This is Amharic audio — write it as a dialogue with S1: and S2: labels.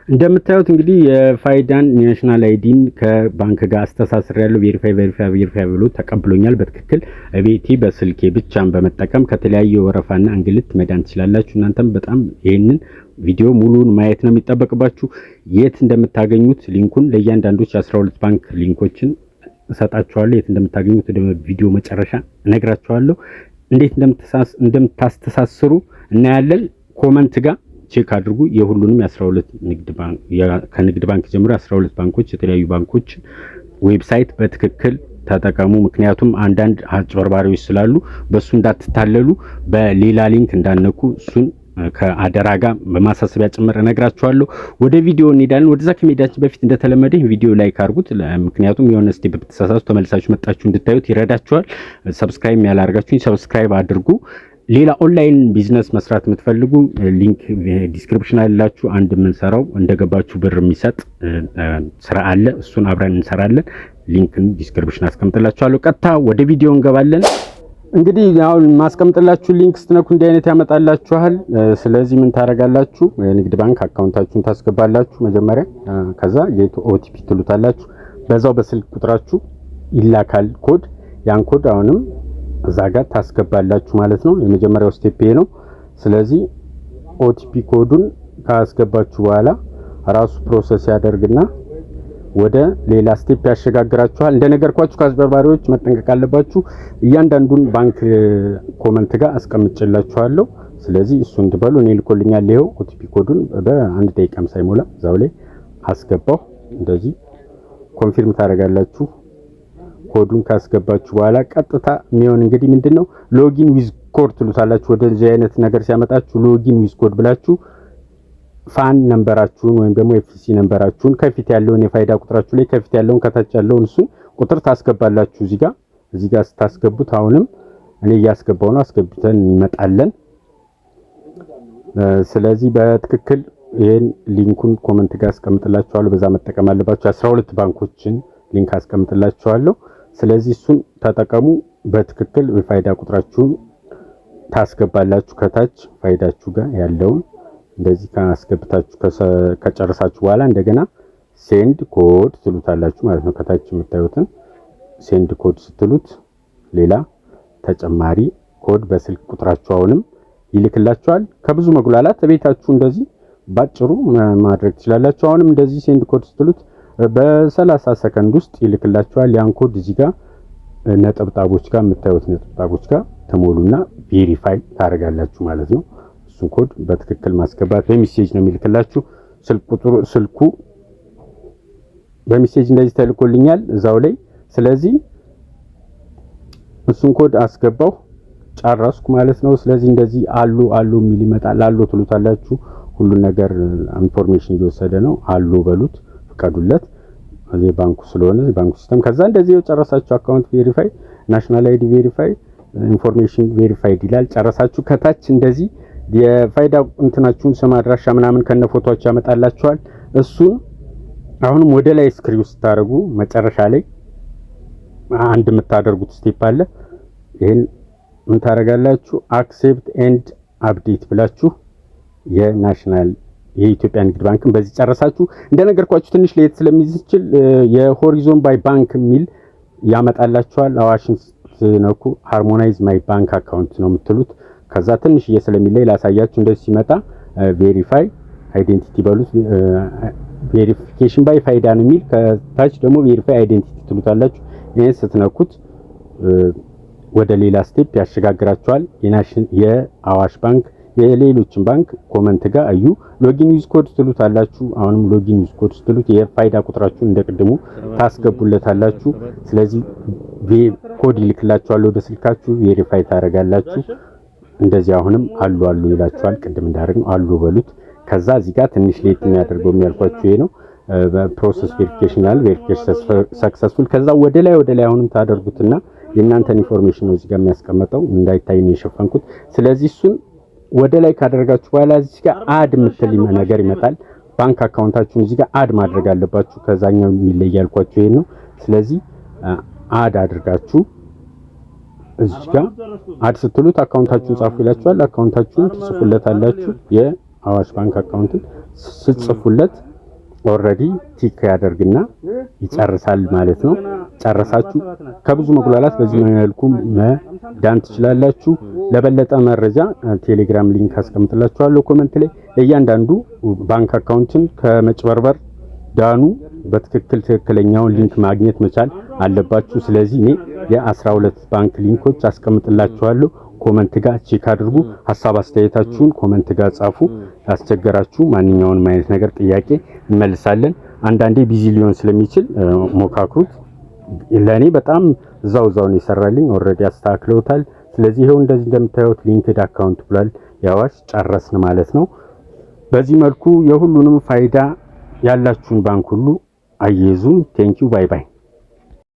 S1: እንደምታዩት እንግዲህ የፋይዳን national ID ን ከባንክ ጋር አስተሳስሬያለሁ verify verify verify ብሎ ተቀብሎኛል። በትክክል ቤቴ በስልኬ ብቻን በመጠቀም ከተለያየ ወረፋና እንግልት መዳን ትችላላችሁ። እናንተም በጣም ይህንን ቪዲዮ ሙሉን ማየት ነው የሚጠበቅባችሁ። የት እንደምታገኙት link ኡን ለእያንዳንዶች 12 ባንክ link ኦችን እሰጣችኋለሁ። የት እንደምታገኙት ወደ ቪዲዮ መጨረሻ እነግራችኋለሁ። እንዴት እንደምታስተሳስሩ እናያለን። Comment ጋር check አድርጉ። የሁሉንም የ12 ንግድ ባንክ፣ ከንግድ ባንክ ጀምሮ 12 ባንኮች፣ የተለያዩ ባንኮች website በትክክል ተጠቀሙ። ምክንያቱም አንዳንድ አጭበርባሪዎች ስላሉ በሱ እንዳትታለሉ፣ በሌላ link እንዳትነኩ፣ እሱን ከአደራ ጋር በማሳሰቢያ ጭምር እነግራችኋለሁ። ወደ ቪዲዮ እንሄዳለን። ወደዛ ከመሄዳችን በፊት እንደተለመደ ቪዲዮ like አድርጉት። ምክንያቱም የሆነ step ብትሳሳቱ ተመልሳችሁ መጣችሁ እንድታዩት ይረዳችኋል። Subscribe ያላደረጋችሁኝ subscribe አድርጉ። ሌላ online business መስራት የምትፈልጉ link description አላችሁ። አንድ የምንሰራው እንደገባችሁ ብር የሚሰጥ ስራ አለ። እሱን አብረን እንሰራለን። Link ን description አስቀምጥላችኋለሁ። ቀጥታ ወደ ቪዲዮ እንገባለን። እንግዲህ አሁን ማስቀምጥላችሁ link ስትነኩ እንዲህ አይነት ያመጣላችኋል። ስለዚህ ምን ታደርጋላችሁ? የንግድ ባንክ account ኣችሁን ታስገባላችሁ መጀመሪያ። ከዛ get OTP ትሉታላችሁ። በዛው በስልክ ቁጥራችሁ ይላካል ኮድ። ያን ኮድ አሁንም እዛ ጋር ታስገባላችሁ ማለት ነው። የመጀመሪያው step ይሄ ነው። ስለዚህ OTP ኮዱን ካስገባችሁ በኋላ ራሱ process ያደርግና ወደ ሌላ step ያሸጋግራችኋል። እንደነገርኳችሁ ከአጭበርባሪዎች መጠንቀቅ አለባችሁ። እያንዳንዱን ባንክ comment ጋር አስቀምጬላችኋለሁ። ስለዚህ እሱን ትበሉ። እኔ ልኮልኛል። ይኸው OTP ኮዱን በአንድ ደቂቃም ሳይሞላ እዛው ላይ አስገባሁ። እንደዚህ confirm ታደርጋላችሁ። ኮዱን ካስገባችሁ በኋላ ቀጥታ የሚሆን እንግዲህ ምንድነው login with code ትሉታላችሁ። ወደዚህ አይነት ነገር ሲያመጣችሁ login with code ብላችሁ FAN number ኣችሁን ወይም ደግሞ FC number ኣችሁን፣ ከፊት ያለውን የፋይዳ ቁጥራችሁ ላይ ከፊት ያለውን፣ ከታች ያለውን እሱን ቁጥር ታስገባላችሁ። እዚህ ጋር ስታስገቡት አሁንም እኔ እያስገባው ነው። አስገብተን እንመጣለን። ስለዚህ በትክክል ይሄን link ኡን comment ጋር አስቀምጥላችኋለሁ። በዛ መጠቀም አለባችሁ። 12 ባንኮችን link አስቀምጥላችኋለሁ። ስለዚህ እሱን ተጠቀሙ። በትክክል የፋይዳ ቁጥራችሁን ታስገባላችሁ። ከታች ፋይዳችሁ ጋር ያለውን እንደዚህ ካስገብታችሁ ከጨረሳችሁ በኋላ እንደገና send code ትሉታላችሁ ማለት ነው። ከታች የምታዩትን send code ስትሉት ሌላ ተጨማሪ ኮድ በስልክ ቁጥራችሁ አሁንም ይልክላችኋል። ከብዙ መጉላላት ቤታችሁ እንደዚህ ባጭሩ ማድረግ ትችላላችሁ። አሁንም እንደዚህ send code ስትሉት በ30 ሰከንድ ውስጥ ይልክላችኋል። ያን ኮድ እዚህ ጋር ነጠብጣቦች ጋር፣ የምታዩት ነጠብጣቦች ጋር ትሞሉና verify ታደርጋላችሁ ማለት ነው። እሱን ኮድ በትክክል ማስገባት፣ በ message ነው የሚልክላችሁ። ስልክ ቁጥሩ ስልኩ በ message እንደዚህ ተልኮልኛል እዛው ላይ። ስለዚህ እሱን ኮድ አስገባው፣ ጨረስኩ ማለት ነው። ስለዚህ እንደዚህ allow allow የሚል ይመጣል። Allow ትሉታላችሁ። ሁሉን ነገር information እየወሰደ ነው። Allow በሉት፣ ፍቀዱለት። እዚህ ባንኩ ስለሆነ ባንኩ system። ከዛ እንደዚህ የጨረሳችሁ account verify፣ national ID verify፣ information verified ይላል። ጨረሳችሁ። ከታች እንደዚህ የፋይዳ እንትናችሁን ስም፣ አድራሻ ምናምን ከነ ፎቶአችሁ ያመጣላችኋል። እሱን አሁንም ወደ ላይ scroll ስታደርጉ መጨረሻ ላይ አንድ የምታደርጉት step አለ። ይሄን ምን ታደርጋላችሁ? Accept and update ብላችሁ የ national የኢትዮጵያ ንግድ ባንክን በዚህ ጨረሳችሁ። እንደነገርኳችሁ ትንሽ ለየት ስለሚችል የ Horizon by bank የሚል ያመጣላችኋል። አዋሽን ስትነኩ harmonize my bank account ነው የምትሉት። ከዛ ትንሽዬ ስለሚለይ ላሳያችሁ። እንደዚህ ሲመጣ verify identity በሉት። Verification by ፋይዳ ነው የሚል፣ ከታች ደግሞ verify identity ትሉታላችሁ። ይህን ስትነኩት ወደ ሌላ step ያሸጋግራችኋል። የአዋሽ ባንክ የሌሎችን ባንክ comment ጋር እዩ። Login with code ትሉታላችሁ። አሁንም login with code ስትሉት የፋይዳ ቁጥራችሁን እንደቅድሙ ታስገቡለታላችሁ። ስለዚህ ኮድ ይልክላችኋል ወደ ስልካችሁ፣ verify ታደርጋላችሁ። እንደዚህ አሁንም allow allow ይላችኋል። ቅድም እንዳደረግነው allow በሉት። ከዛ እዚህ ጋር ትንሽ ለየት የሚያደርገው የሚያልኳችሁ ይሄ ነው። Process verification ይላል። Verification successful። ከዛ ወደ ላይ ወደ ላይ አሁንም ታደርጉትና የእናንተን information ነው እዚህ ጋር የሚያስቀምጠው፣ እንዳይታይ ነው የሸፈንኩት። ስለዚህ እሱን ወደ ላይ ካደረጋችሁ በኋላ እዚህ ጋር add የምትል ነገር ይመጣል። ባንክ account ኣችሁን እዚህ ጋር add ማድረግ አለባችሁ። ከዛኛው የሚለይ ያልኳችሁ ይሄን ነው። ስለዚህ add አድርጋችሁ እዚህ ጋር add ስትሉት account ኣችሁን ጻፉ ይላችኋል። Account ኣችሁን ትጽፉለታላችሁ። የአዋሽ ባንክ አካውንትን ስትጽፉለት Already tick ያደርግና ይጨርሳል ማለት ነው። ጨረሳችሁ። ከብዙ መጉላላት በዚህ መልኩ መዳን ትችላላችሁ። ለበለጠ መረጃ ቴሌግራም link አስቀምጥላችኋለሁ comment ላይ። ለእያንዳንዱ ባንክ አካውንትን ከመጭበርበር ዳኑ። በትክክል ትክክለኛውን link ማግኘት መቻል አለባችሁ። ስለዚህ እኔ የ12 ባንክ link ኦች አስቀምጥላችኋለሁ። Comment ጋር check አድርጉ። ሀሳብ አስተያየታችሁን comment ጋር ጻፉ። ያስቸገራችሁ ማንኛውንም አይነት ነገር ጥያቄ እንመልሳለን። አንዳንዴ busy ሊሆን ስለሚችል ሞካክሩት። ለእኔ በጣም እዛው እዛው ነው የሰራልኝ። Already አስተካክለውታል። ስለዚህ ይኸው እንደዚህ እንደምታዩት linked account ብሏል። የአዋሽ ጨረስን ማለት ነው። በዚህ መልኩ የሁሉንም ፋይዳ ያላችሁን ባንክ ሁሉ አያይዙም። Thank you, bye bye።